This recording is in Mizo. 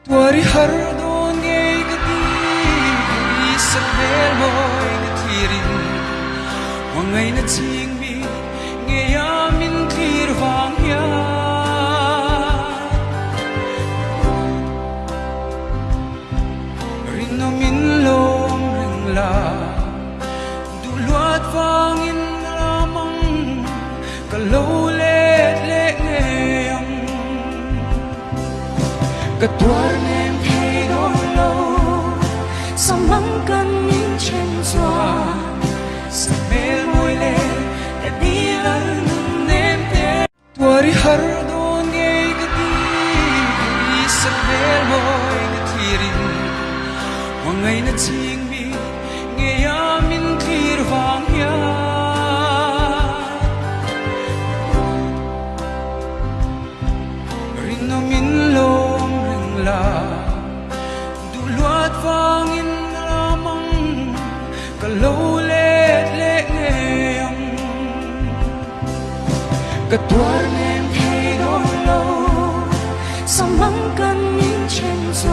Tuar i har dawn ngei ka ti, Sakhmel mawi ka thlirin, Hmangaihna ching mi ngeia min thlir vang hian. Rinawmin lawm reng la, duh luat vangin lamang ka lo let leh ngei ang. Ka tuar nem thei dawn lo, samang kan inchen chuan sakhmel mawi leh ka dil al nun nem te. Tuar i har dawn ngei ka ti, sakhmel mawi ka thlirin, hmangaihna ching mi ngeia min thlir vang hian. Rinawmin lawm reng la, duh luat vangin lamang ka lo let leh ngei ang. Ka tuar nem thei dawn lo, samang kan inchen chuan.